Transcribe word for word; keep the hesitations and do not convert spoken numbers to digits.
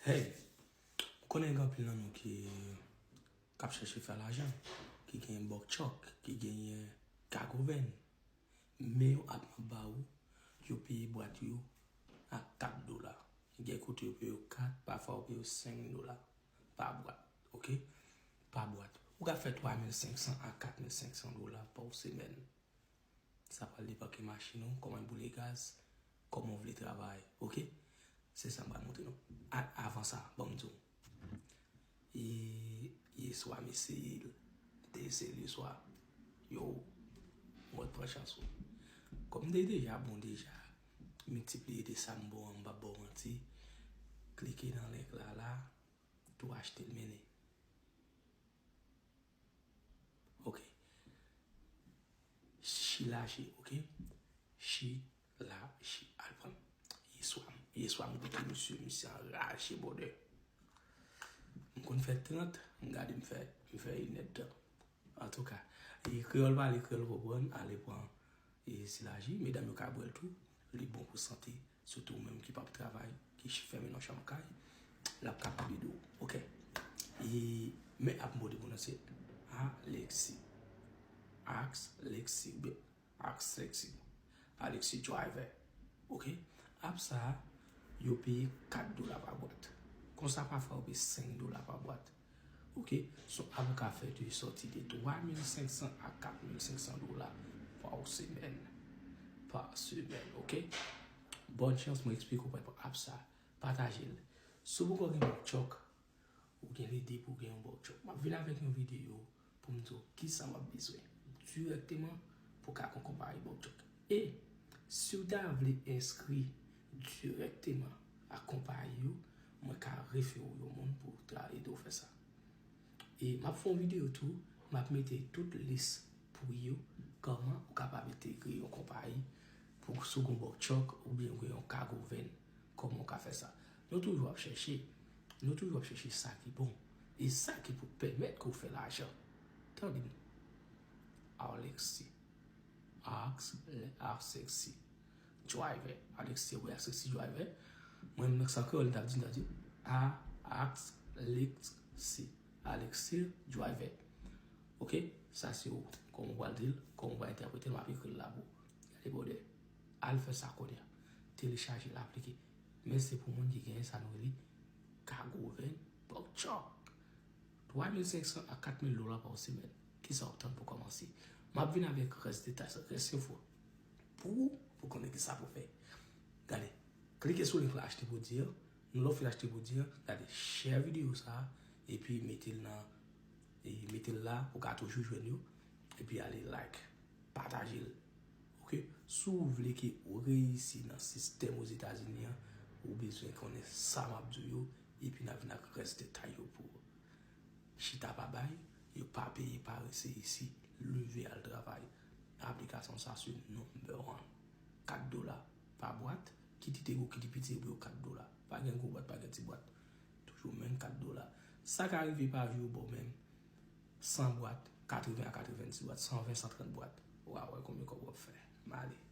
Hey, m konnen gen anpil nan nou ki k ap chèche fè lajan, ki gen bòk chòk, ki genyen kagoven. Men yo ap nan ba ou, yo peye bwat yo a kat dola. Gen kote yo peye yo kat, pafwa yo peye yo senk dola pa bwat, oke? Pa bwat. Ou ka fè twa mil senk san a kat mil senk san dola pa semèn. Sa pral depann ki machin ou, kòman w boule gaz, kòman w vle travay, oke? Se sa m pral montre nou. A, avan sa, ban m di w. E, yè swa, m eseye l. M te eseye l yè swa. Yo, mwen pran chans ou. Kòm m te deja bon deja, miltipliye de sa m ba w an, m p ap ba w manti. Klike nan link la la, tou achte l mennen. Ok. Chi lache, ok? Chi lache, al pran. Yè swa, yè swa m goute misye, misye anraje, brother. M konn fè trant, m gade m fè, m fè inèdtan. Antouka, e kreyòl pale, kreyòl konprann, ale pran e chi lache. Medam yo ka bwè l tou, li bon pou sante, sitou ou menm ki p ap travay, ki fèmen nan chanm kay, l ap kapab ede w. Ok. E, men ap mode pou nan se Alexi. Ax Lexi, oubyen Ax Lexi. Alexi Driver. Ok. App sa, yo peye kat dola pa bwat. Konsa, pafwa, yo peye senk dola pa bwat. Ok. So, app ou ka fè de sòti de twa mil senk san a kat mil senk san dola pa semèn. Pa semèn, ok. Bòn chans, mwen eksplike w pwen app sa. Pataje l. Si w poko gen bòk chòk, ou gen lide pou w gen yon bòk chòk. M ap vin avèk yon videyo pou m di w kisa w ap bezwen dirèkteman pou w ka gen yon konpayi bòk chòk. E si w ta vle enskri dirèkteman ak konpayi yo, mwen ka refere w yon moun pou ta ede w fè sa. E m ap fè yon videyo tou, m ap mete tout lis pri yo, kòman ou kapab entegre yon konpayi pou si w gen yon bòk chòk oubyen w gen yon kago venn, kòman w ka fè sa. Nou toujou ap chèche, nou toujou ap chèche sa ki bon, e sa ki pou pèmèt ke w fè lajan. Tande m. Alexi. Ax, Alexi Driver. Alexi, wi, Alexi Driver. Mwen, menm san kreyòl, m t ap di, m t ap di, a, Ax, Lexi. Alexi Driver. Ok? Sa se ou. Kòman w pral di l, kòman w pral entèprete l, m ap ekri l la pou ou. Gade, brother. Al fè sa kounye a. Telechaje l, aplike. Men se pou moun ki genyen sa nou rele kago venn, bòk chòk. Twa mil senk san a kat mil dola pa semèn. Kisa w ap tann pou kòmanse? M ap vin avèk rès detay sa, rès enfo pou ou, pou konnen kisa pou fè. Gade, klike sou link la, achte pwodui an. Lè w fin achte pwodui an, gade, share videyo sa, epi mete l nan, e mete l la, pou w ka toujou jwenn yo. Epi ale like, pataje l. Ok? Si w vle ke ou reyisi nan sistèm Ozetazini an, ou bezwen konnen sa m ap di w yo, epi n a vin ak rès detay yo pou ou. Chita pa bay, yo pa peye parese isi, leve al travay. Aplikasyon sa se number one. Kat dola pa bwat, kit li te gwo, kit li piti, yo peye w kat dola. Pa gen gwo bwat, pa gen ti bwat. Toujou menm kat dola. Sa ka rive pa jou yo ba w menm san bwat, katreven a katrevenndis bwat, san ven, san trant bwat. W a wè konbyen kòb w ap fè. M ale.